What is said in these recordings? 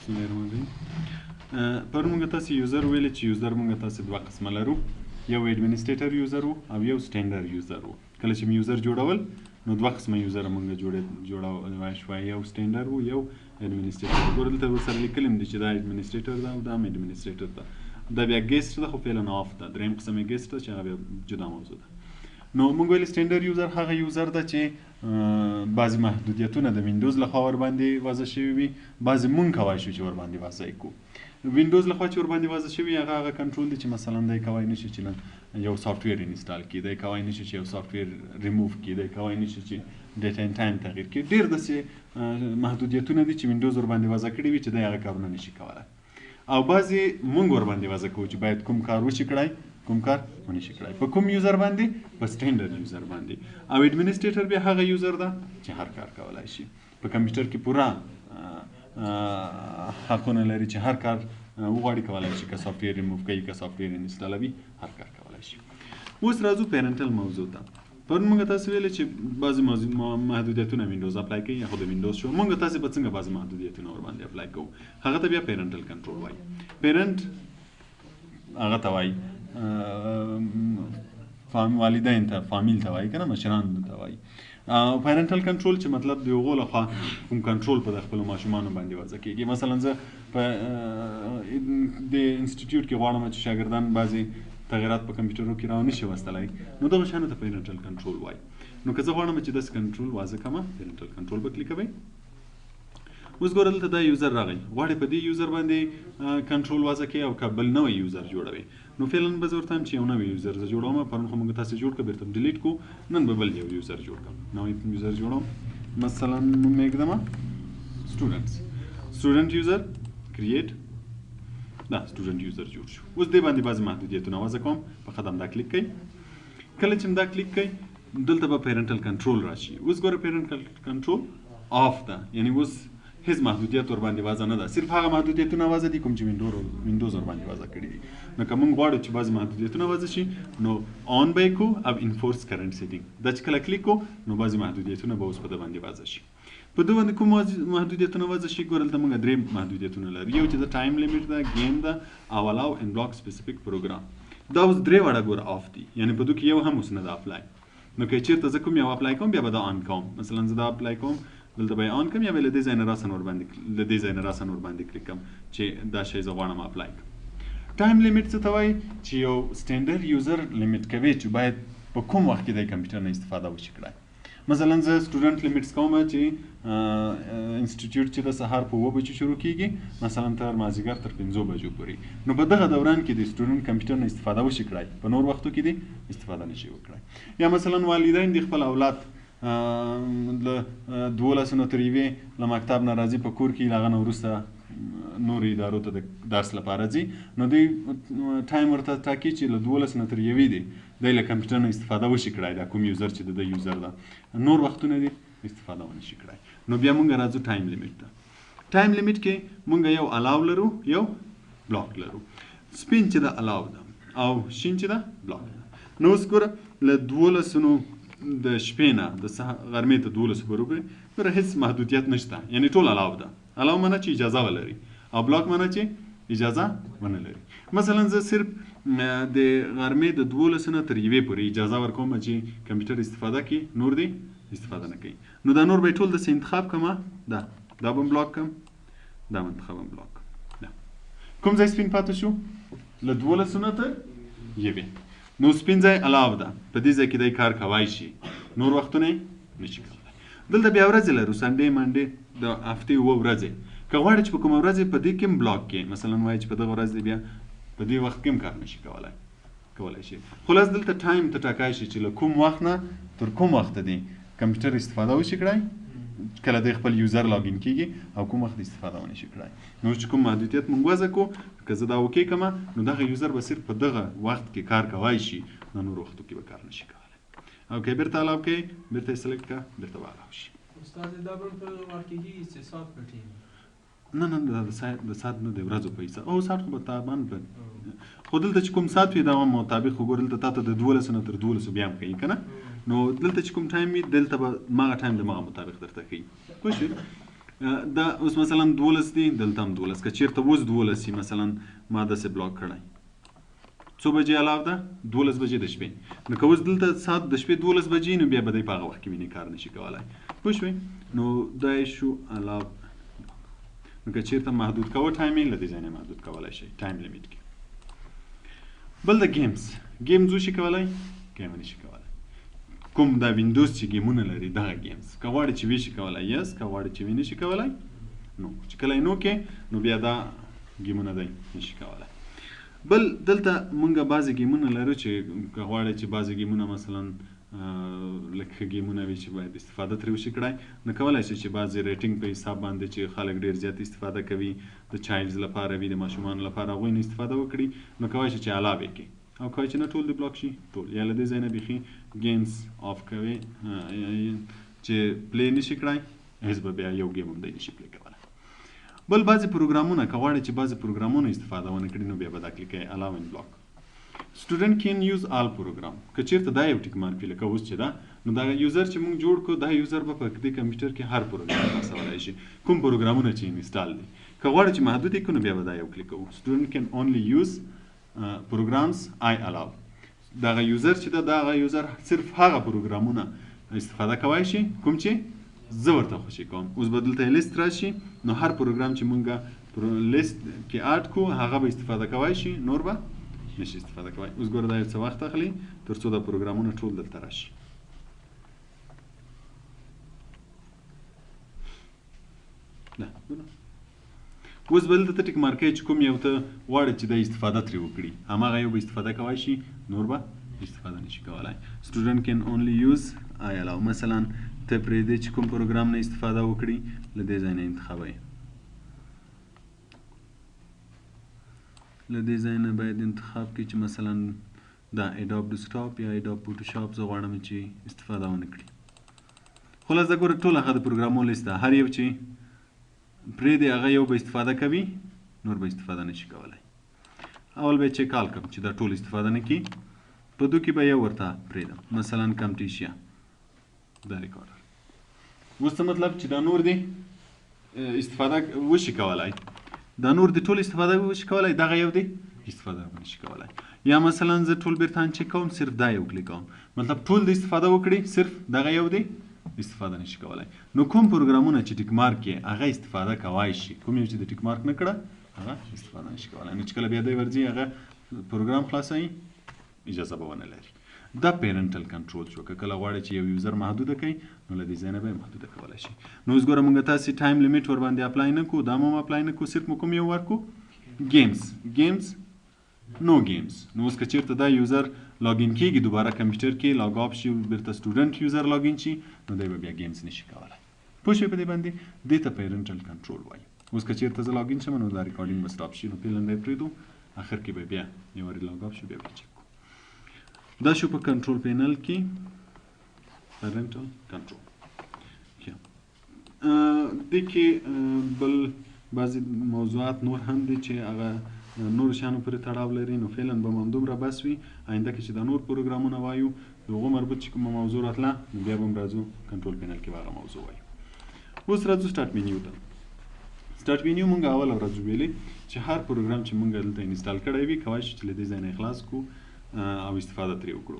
بسم الله الرحمن الرحیم. پرون موږ تاسو user ویلې چې user موږ تاسو دوه قسمه لرو، یو administrator user وو او یو standard user وو. کله چې user جوړول نو دوه قسمه user موږ جوړولای شوای، یو standard وو یو administrator. ګوره دلته ورسره لیکلي هم دي چې دا administrator ده او دا هم administrator ده. دا بیا guest ده خو فعلا off ده. دریم قسم یې guest ده چې هغه بیا جدا موضوع ده. نو موږ ویل standard user هغه user ده چې بعضې محدودیتونه د ویندوز لخوا ورباندې وضع شوي وي، بعضې مونږ کوای شو چې ورباندې وضع یې کړو. ویندوز لخوا چې ورباندې وضع شوي هغه هغه کنټرول دی چې مثلا دی کوای نشي چې یو software install کړي، دی کوای نشي چې یو سافټویر ریموو کړي، دی کوای نشي چې date and time تغییر کړي. ډېر داسې محدودیتونه دي چې ویندوز ورباندې وضع کړي وي چې دی هغه کارونه نشي کولی. او بعضې مونږ ورباندې وضع کوو چې باید کوم کار وشي کړای کوم کار ونشي کړای. په کوم user باندې؟ په standard user باندې. او administrator بیا هغه user ده چې هر کار کولای شي، په کمپیوټر کې پوره حقونه لري چې هر کار وغواړي کولای شي، که سافټویر ریموو کوي که سافټویر انسټالوي، هر کار کولای شي. اوس راځو parental موضوع ته. پرون موږ تاسو ویلې چې بعضې محدودیتونه ویندوز apply کوي، یا خو د ویندوز شو. موږ تاسو به څنګه بعضې محدودیتونه ورباندې apply کوو؟ هغه ته بیا parental control وایي. parent هغه ته وایي، والدین ته، فامیل ته وایي که نه، مشران ته وایي. parental control چې مطلب د هغو لخوا کوم کنټرول په د خپلو ماشومانو باندې وضع کېږي. مثلا زه په د انسټیټیوټ کې غواړم چې شاګردان بعضې تغیرات په کمپیوټرو کې را نشي وستلی، نو دغه شیانو ته parental control وایي. نو که زه غواړم چې داسې کنټرول واضح کړم، parental control به کلیک کوئ. اوس ګوره دلته دا user راغی، غواړي په دې user باندې کنټرول واضح کړي او که بل نوی user جوړوي. نو فعلا به زه ورته وایم چې یو نوی user زه جوړوم. پرون خو موږ تاسې جوړ کړ، بېرته delete کړو، نن به بل یو user جوړ کړم. نوی user جوړوم، مثلا نوم یې ږدم students، student user create. دا student user جوړ شو. اوس دې باندې بعضې محدودیتونه وضع کوم. په قدم دا کلیک کوئ. کله چې دا کلیک کوئ دلته به parental control راشي. اوس ګوره parental control off ده، یعنی اوس هیڅ محدودیت ورباندې وضع نه ده، صرف هغه محدودیتونه وضع دي کوم چې ویندوز ورباندې وضع کړي دي. نو که موږ غواړو چې بعضې محدودیتونه وضع شي نو on به یې کړو او enforce current setting. دا چې کله کلیک کړو نو بعضې محدودیتونه به اوس په ده باندې وضع شي. په ده باندې کوم محدودیتونه وضع شي؟ ګوره دلته موږ درې محدودیتونه لرو، یو چې د time limit ده، game ده او allow and block specific program. دا اوس درې واړه ګوره off دي، یعنی په دوی کې یو هم اوس نه ده apply. نو که چېرته زه کوم یو apply کوم بیا به دا on کوم. مثلا زه دا apply کوم دلته به یې on کړم، یا به له دې ځای نه راساً ورباندې له دې ځای نه راساً ورباندې کلیک کړم چې دا شی زه غواړم apply کړم. time limit څه ته وایي؟ چې یو standard user limit کوي چې باید په کوم وخت کې د کمپیوټر نه استفاده وشي کړای. مثلا زه student limits کوم چې انسټیټیوټ چې د سهار په 7 بجو شروع کیږي مثلا تر مازدیګر تر 5 بجو پورې، نو په دغه دوران کې د student کمپیوټر نه استفاده وشي کړای، په نور وختو کې دی استفاده نشي وکړای. یا مثلا والدین د خپل اولاد له 12 نه تر 1 له مکتب نه راځي په کور کې، له هغه نه وروسته نورو ادارو ته د درس لپاره ځي، نو دوی time ورته ټاکي چې له 12 نه تر 1 دی دی له کمپیوټر نه استفاده وشي کړای، دا کوم user چې د ده user ده، نور وختونه دی استفاده ونه شي کړای. نو بیا مونږ راځو time limit ته. time limit کې مونږ یو allow لرو یو block لرو. سپین چې ده allow ده او شین چې ده block ده. نو اوس ګوره له 12 د شپې نه د غرمې ته 12 پورې ګوره هیڅ محدودیت نشته، یعنی ټول allow ده. allow معنی چې اجازه ولري او block معنی چې اجازه ونه لري. مثلا زه صرف د غرمې د 12 نه تر 1 پورې اجازه ورکوم چې کمپیوټر استفاده کړي، نور دی استفاده نه کوي. نو دا نور به ټول داسې انتخاب کړم، دا دا به هم block کړم، دا به انتخاب هم block کړم. دا کوم ځای سپین پاتې شو؟ له 12 نه تر 1. نو سپین ځای allow ده، په دې ځای کې دی کار کوای شي، نور وختونه یې نشي کولی. دلته بیا ورځې لرو، Sunday Monday د هفتې 7 ورځې. که غواړې چې په کومه ورځ په دې کې هم block کړې، مثلا وایي چې په دغه ورځ دی بیا په دې وخت کې هم کار نشي کولی شي. خلاص دلته time ته ټاکای شي چې له کوم وخت نه تر کوم وخته دی کمپیوټر استفاده وشي کړای، کله دی خپل user login کیږي او کوم وخت استفاده ونه شي کړای. نو چې کوم محدودیت مونږ وضع کړو، که زه دا okay کړم نو دغه user به صرف په دغه وخت کې کار کوای شي، دا نور وختو کې به کار نشي کولی. او که بیرته allow کړئ، بیرته یې select کړه، بیرته به allow شي. استاد دا به په واقع کېږي چې ساعت پټېږي؟ نه نه، دا د ساعت نه، د ورځو په حساب. او ساعت خو به طبعا په خو دلته چې کوم ساعت وي دا هم مطابق وګوره. دلته تا ته د 12 نه تر 12 بیا هم ښیي که نه، نو دلته چې کوم time وي دلته به ماغه time د ماغه مطابق درته ښیي. پوه شوې؟ دا اوس مثلا 12 دی، دلته هم 12. که چیرته اوس 12 شي، مثلا ما داسې block کړی، څو بجې allow ده؟ 12 بجې د شپې. نو که اوس دلته ساعت د شپې 12 بجې، نو بیا به دی په هغه وخت کې ویني کار نشي کولای. پوه شوې؟ نو دا یې شو allow. نو که چیرته محدود کوه time یې، له دې ځای نه محدود کولی شئ time limit کې. بل د games، games وشي کولای، game نشي کولای. کوم دا ویندوز چې گیمونه لري دغه games که غواړي چې وشي کولای yes، که غواړي چې وی نشي کولای no. چې کله یې no کې، نو بیا دا گیمونه دی نشي کولای. بل دلته مونږ بعضې گیمونه لرو چې که غواړي چې بعضې گیمونه مثلا لږ ښه گیمونه وي چې باید استفاده ترې وشي کړای، نو کولی شي چې بعضې rating په حساب باندې چې خلک ډېر زیات استفاده کوي، د childs لپاره وي، د ماشومانو لپاره، هغوی نه استفاده وکړي، نو کولی شي چې allow یې کړي. او کولی چې نه ټول دې block شي ټول، یا له دې ځای نه بیخي games off کوي چې play نشي کړای، هېڅ به بیا یو game هم دی نشي play کولی. بل بعضې پروګرامونه که غواړي چې بعضې پروګرامونه استفاده ونه کړي، نو بیا به دا کلیک کوي allow and block. Student can use all program. که چیرته دا یو tick mark وي لکه اوس چې ده، نو دا user چې مونږ جوړ کړو، دا user به په دې کمپیوټر کې هر پروګرام خلاصولی شي، کوم پروګرامونه چې install دي. که غواړي چې محدود یې کړو، نو بیا به دا یو کلیک کوو student can only use programs I allow. دغه user چې ده، دغه user صرف هغه پروګرامونه استفاده کوای شي کوم چې زه ورته خوشي کوم. اوس به دلته لیست راشي، نو هر پروګرام چې مونږ لیست کې add کو هغه به استفاده کوای شي، نور به نشي استفاده کوای. اوس ګوره دا یو څه وخت اخلي تر څو دا پروګرامونه ټول دلته راشي. دا ګوره اوس به دلته ته tick mark کوې چې کوم یو ته غواړې چې دا استفاده ترې وکړي، هماغه یو به استفاده کوای شي، نور به استفاده نشي کولای. Student can only use I allow. مثلا ته پرېږدې چې کوم پروګرام نه استفاده وکړي، له دې ځای نه انتخابوي، له دې ځای نه باید انتخاب کړي چې مثلا دا Adobe Desktop یا Adobe Photoshop زه غواړم چې استفاده ونه کړي. خلاص دا ګوره ټول هغه د پروګرامو لیست ده، هر یو چې پرېږدي هغه یو به استفاده کوي، نور به استفاده نشي کولی. اول به check all کړم چې دا ټول استفاده نه کړي، په دو کې به یو ورته پرېږدم، مثلا Camtasia دا recorder. اوس څه مطلب چې دا نور دی استفاده وشي کولای، دا نور دی ټول استفاده وشي کولای، دغه یو دی استفاده نشي کولای. یا مثلا زه ټول بیرته uncheck کوم، صرف دا یو کلیک کوم، مطلب ټول دی استفاده وکړي، صرف دغه یو دی استفاده نشي کولای. نو کوم پروګرامونه چې tick mark یې هغه استفاده کوای شي، کوم یو چې د tick mark نه کړه هغه استفاده نشي کولای. نو چې کله بیا دی ورځي هغه پروګرام خلاصوي، اجازه به ونه لري. دا parental control شو. که کله غواړي چې یو user محدوده کړي، نو له دې ځای نه به یې محدوده کولی شي. نو اوس ګوره موږ تاسې time limit ور باندې apply نه کړو، دا مو هم apply نه کړو، صرف مو کوم یو ورکړو games، games no games. نو اوس که چیرته دا user login کیږي دوباره کمپیوټر کې log off شي، بیرته student user login شي، نو دی به بیا games نشي کولی. پوه شوې په دې باندې؟ دې ته parental control وایي. اوس که چیرته زه login شم، نو دا recording به stop شي، نو فعلا به یې پرېږدو، اخر کې به بیا یو وارې log off شي، بیا به چک کړو. دا شو په control panel کې parental control. دې کې بل بعضې موضوعات نور هم دي چې هغه نور شیانو پورې تړاو لري، نو فعلا به مو همدومره بس وي. آینده کې چې دا نور پروګرامونه وایو، د هغو مربوط چې کومه موضوع راتله، نو بیا به هم راځو control panel کې به هغه موضوع وایو. اوس راځو start menu ته. Start menu مونږ اوله ورځ ویلې چې هر پروګرام چې مونږ دلته install کړی وي، کوای شو چې له دې ځای نه یې خلاص کړو او استفاده ترې وکړو.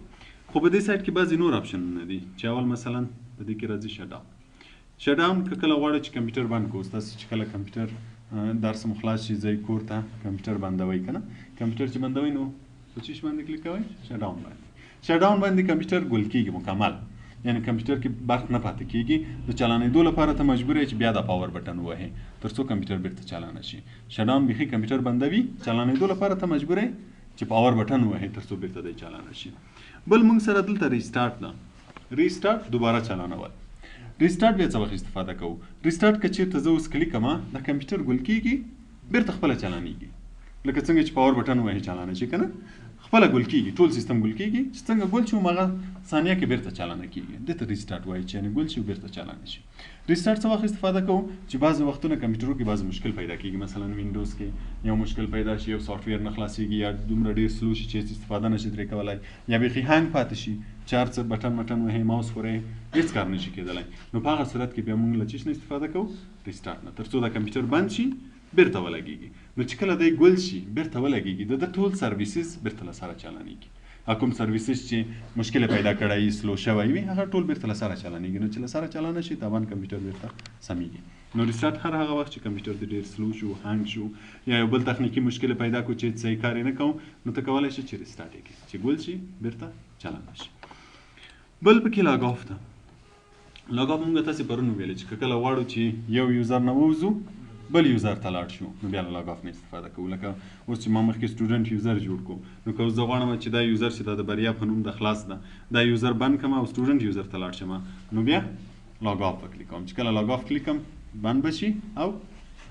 خو په دې side کې بعضې نور آپشنونه دي چې اول مثلا په دې کې راځي shut down. Shut down که کله غواړئ چې کمپیوټر بند کړو، ستاسو چې کله کمپیوټر درس مو خلاص شي، ځئ کور ته کمپیوټر بندوئ که نه، کمپیوټر چې بندوئ نو په څه شي باندې کلیک کوئ؟ Shut down باندې. Shut down باندې کمپیوټر ګل کیږي مکمل، یعنی کمپیوټر کې برق نه پاتې کیږي. د چلانېدو لپاره ته مجبور یې چې بیا دا power button ووهې تر څو کمپیوټر بیرته چالانه شي. Shut down بیخي کمپیوټر بندوي، چلانېدو لپاره ته مجبور یې چې power button ووهې تر څو بیرته دی چالانه شي. بل موږ سره دلته restart ده. Restart دوباره چالانول. Restart بیا څه وخت استفاده کوو؟ Restart که چیرته زه اوس کلیک کړم، دا کمپیوټر ګل کیږي، بیرته خپله چالانېږي، لکه څنګه چې power button ووهې چالانه شي که نه، خپله ګل کیږي، ټول سیستم ګل کیږي، چې څنګه ګل شي هماغه ثانیه کې بیرته چالانه کیږي. دې ته restart وایي، چې یعنې ګل شي بیرته چالانه شي. Restart څه وخت استفاده کوو؟ چې بعضې وختونه کمپیوټرو کې بعضې مشکل پیدا کیږي، مثلا وینډوز کې یو مشکل پیدا شي، یو software نه خلاصیږي، یا دومره ډېر slow شي چې هېڅ استفاده نشي ترې کولی، یا بیخي hang پاتې شي. چې هر څه بټن مټن وهې، ماوس خورې، هېڅ کار نشي کېدلی. نو په هغه صورت کې بیا موږ له چیش نه استفاده کوو؟ restart نه، تر څو دا کمپیوټر بند شي بیرته ولګېږي. نو چې کله دی ګل شي بیرته ولګېږي، د ده ټول services بیرته له سره چالانېږي. کوم services چې مشکل پیدا کړی slow شوی وي هغه ټول بیرته له سره چالانېږي. نو چې له سره چالانه شي طبعا کمپیوټر بیرته سمېږي. نو restart هر هغه وخت چې کمپیوټر دې ډېر slow شو، hang شو، یا یو بل تخنیکي مشکل پیدا کړو چې صحیح کار یې نه کوو، نو ته کولی شې چې restart یې کړې، چې ګل شي بیرته چالانه شي. بل پکې log off ده. log off مونږ تاسې پرون وویلې چې که کله غواړو چې یو user نه ووځو بل user ته لاړ شو، نو بیا له log off نه استفاده کوو. لکه اوس چې ما مخکې student user جوړ کړو، نو که اوس زه غواړم چې دا user چې دا د بریا په نوم د خلاص ده، دا user بند کړم او student user ته لاړ شم، نو بیا log off به کلیک کوم. چې کله log off کلیک کړم بند به شي او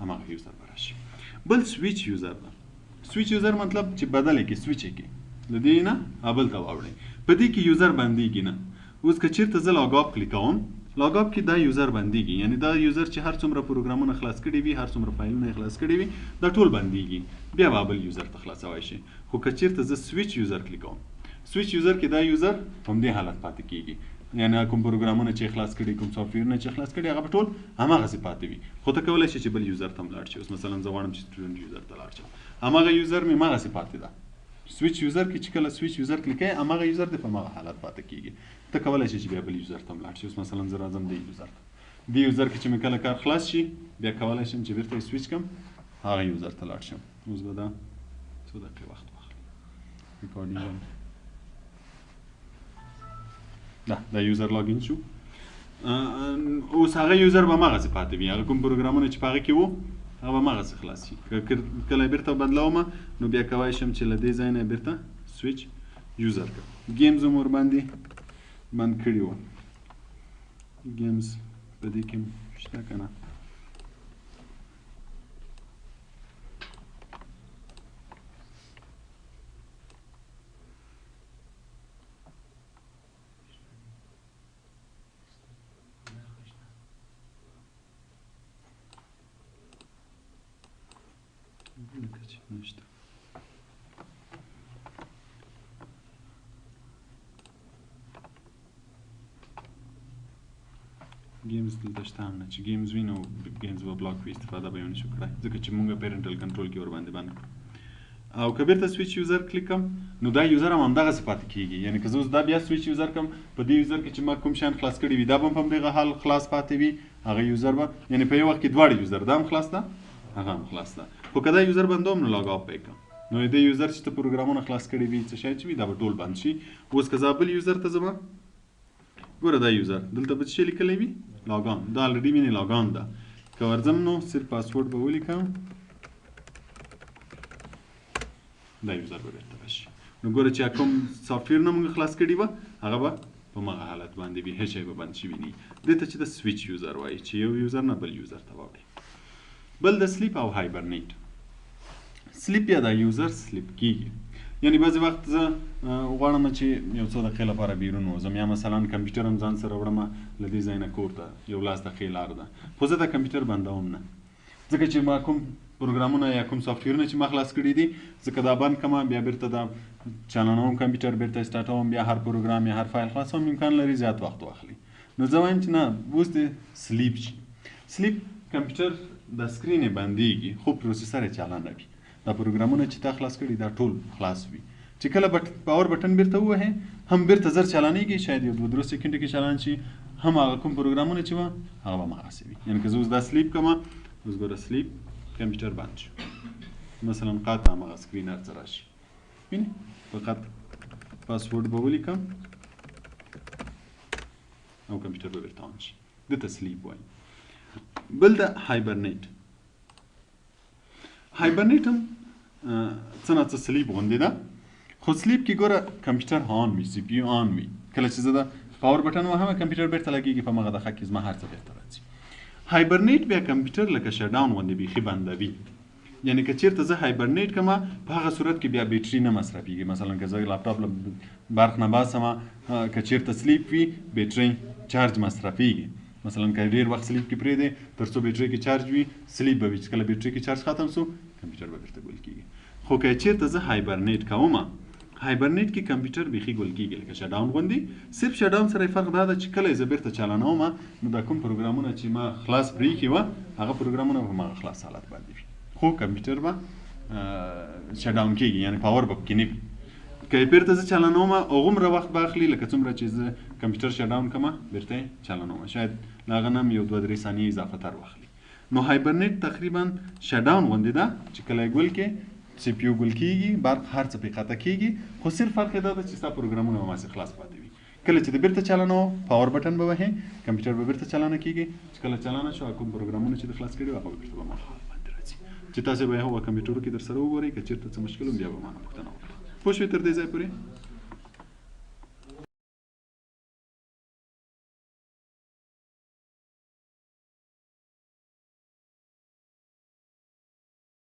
هماغه user به راشي. بل switch user ده. switch user مطلب چې بدل یې کړي، سویچ یې کړي له دې نه بل ته واوړي. په دې کې user بندېږي نه. اوس که چېرته زه log off کلیک کوم، log off کې دا user بندېږي، یعنی دا user چې هر څومره پروګرامونه خلاص کړي وي، هر څومره فایلونه یې خلاص کړي وي، دا ټول بندېږي، بیا به بل user ته خلاصوی شي. خو که چېرته زه switch user کلیک کوم، switch user کې دا user په همدې حالت پاتې کېږي، یعنی کوم پروګرامونه چې خلاص کړي، کوم سافټویرونه چې خلاص کړي، هغه به ټول هماغسې پاتې وي. خو ته کولی شې چې بل user ته هم لاړ شې. اوس مثلا زه غواړم چې student user ته لاړ شم، هماغه user مې هماغسې پاتې ده. switch user کې چې کله switch user کلیک کوې، هماغه user دې په هماغه حالت پاتې کېږي. ته کولی شې چې بیا بل user ته هم لاړ شې. اوس مثلا زه راځم دې user ته، دې user کې چې مې کله کار خلاص شي، بیا کولی شم چې بیرته یې سویچ کړم، هغه user ته لاړ شم. اوس به دا څو دقیقې وخت واخلي recording هم. دا user login شو. اوس هغه user به هماغسې پاتې وي، هغه کوم پروګرامونه چې په هغه کې وو هغه به هماغسې خلاص شي. که کله یې بیرته بدلوم، نو بیا کولی شم چې له دې ځای نه بیرته switch user کړم. games هم ورباندې بند کړي وو. games په دې کې شته که نه؟ لکه چې نشته. games دلته شته هم نه، چې games وي نو games به block وي، استفاده به یې ونشو کړای، ځکه چې مونږ parental control کې ورباندې بند کړو. او که بیرته switch user کلیک کړم، نو دا user هم همدغسې پاتې کېږي. یعنې که زه اوس دا بیا switch user کړم، په دې user کې چې ما کوم شیان خلاص کړي وي، دا به هم په همدغه حال خلاص پاتې وي. هغه user به یعنې په یو وخت کې دواړه user، دا هم خلاص ده هغه هم خلاص ده. خو که دا user بندوم نو log off به یې کړم، نو دې user چې ته پروګرامونه خلاص کړي وي، څه شی چې وي، دا به ټول بند شي. اوس که زه بل user ته ځم، ګوره دا user دلته به څه شی لیکلی وي؟ log on. دا already وینې log on ده. که ورځم نو صرف پاسورډ به ولیکم، دا user به بیرته راشي. نو ګوره چې کوم سافټویر نه موږ خلاص کړي وه، هغه به په هماغه حالت باندې وي، هېڅ شی به بند شوي نه وي. دې ته چې د switch user وایي، چې یو user نه بل user ته واوړي. بل د sleep او hibernate. sleep یا دا user sleep کېږي، یعنی بعضې وخت زه غواړم چې یو څو دقیقې لپاره بیرون ووځم، یا مثلا کمپیوټر هم ځان سره وړم له دې ځای نه کور ته، یو لس دقیقې لار ده، خو زه دا کمپیوټر بندوم نه، ځکه چې ما کوم پروګرامونه یا کوم سافټویرونه چې ما خلاص کړي دي، ځکه دا بند کړم بیا بیرته دا چالانوم کمپیوټر، بیرته سټارټوم، بیا هر پروګرام یا هر فایل خلاصوم، امکان لري زیات وخت واخلي. نو زه وایم چې نه، اوس دې sleep شي. sleep کمپیوټر د screen یې بندېږي، خو processor یې چالانه وي. دا پروګرامونه چې تا خلاص کړي دا ټول خلاص وي. چې کله power button بیرته ووهې، هم بیرته زر چالانېږي، شاید یو دوه درو سیکنډو کې چالان شي، هم هغه کوم پروګرامونه چې وه هغه به هماغسې وي. یعنې که زه اوس دا sleep کړم، اوس ګوره sleep کمپیوټر بند شو، مثلا قطع هماغه screen هر څه راشي، وینې؟ فقط پاسورډ به ولیکم او کمپیوټر به بیرته on شي. دې ته sleep وایي. بل د hibernate. hibernate هم څه نا څه sleep غوندې ده، خو sleep کې ګوره کمپیوټر on وي، CPU on وي. کله چې زه د power button وهم، کمپیوټر بیرته لګېږي، په هماغه دقیقه کې زما هر څه بیرته راځي. hibernate بیا کمپیوټر لکه shutdown غوندې بیخي بندوي. یعنی که چیرته زه hibernate کړم، په هغه صورت کې بیا بیټري نه مصرفېږي. مثلا که زه لپټاپ له برق نه باسم، که چیرته sleep وي، بیټري چارج مصرفېږي. مثلا که ډېر وخت sleep کې پرېږدې تر څو بیټري کې چارج وي، sleep به وي، چې کله بیټري کې چارج ختم سو، کمپیوټر به بیرته ګل کېږي. خو که چیرته زه hibernate کوم، hibernate کې کمپیوټر بیخي ګل کیږي لکه shutdown غوندي. صرف shutdown سره فرق دا ده چې کله یې زه بیرته چالانوم نو دا کوم پروګرامونه چې ما خلاص پرېښي وه هغه پروګرامونه به هماغه خلاص حالت باندې وي، خو کمپیوټر به shutdown کیږي، یعنی power به پکې نه وي. که یې بیرته زه چالانوم هغومره وخت به اخلي لکه څومره چې زه کمپیوټر shutdown کړم بیرته یې چالانوم، شاید له هغه نه هم یو دوه درې ثانیې اضافه تر واخلي. نو hibernate تقریبا shutdown غوندې ده چې کله یې ګل کې CPU ګل کیږي، برق هر څه پرې قطع کیږي، خو صرف فرق یې دا ده چې ستا پروګرامونه به هماسې خلاص پاتې وي. کله چې د بیرته چالانو power button به وهې کمپیوټر به بیرته چالانه کیږي، چې کله چالانه شو کوم پروګرامونه چې د خلاص کړي هغه به بیرته به مخ باندې راځي. چې تاسو به یې هغه کمپیوټرو کې در سره وګورئ، که چېرته څه مشکل وي بیا به ما نه پوښتنه وکړئ. پوه شوې تر دې ځای پورې؟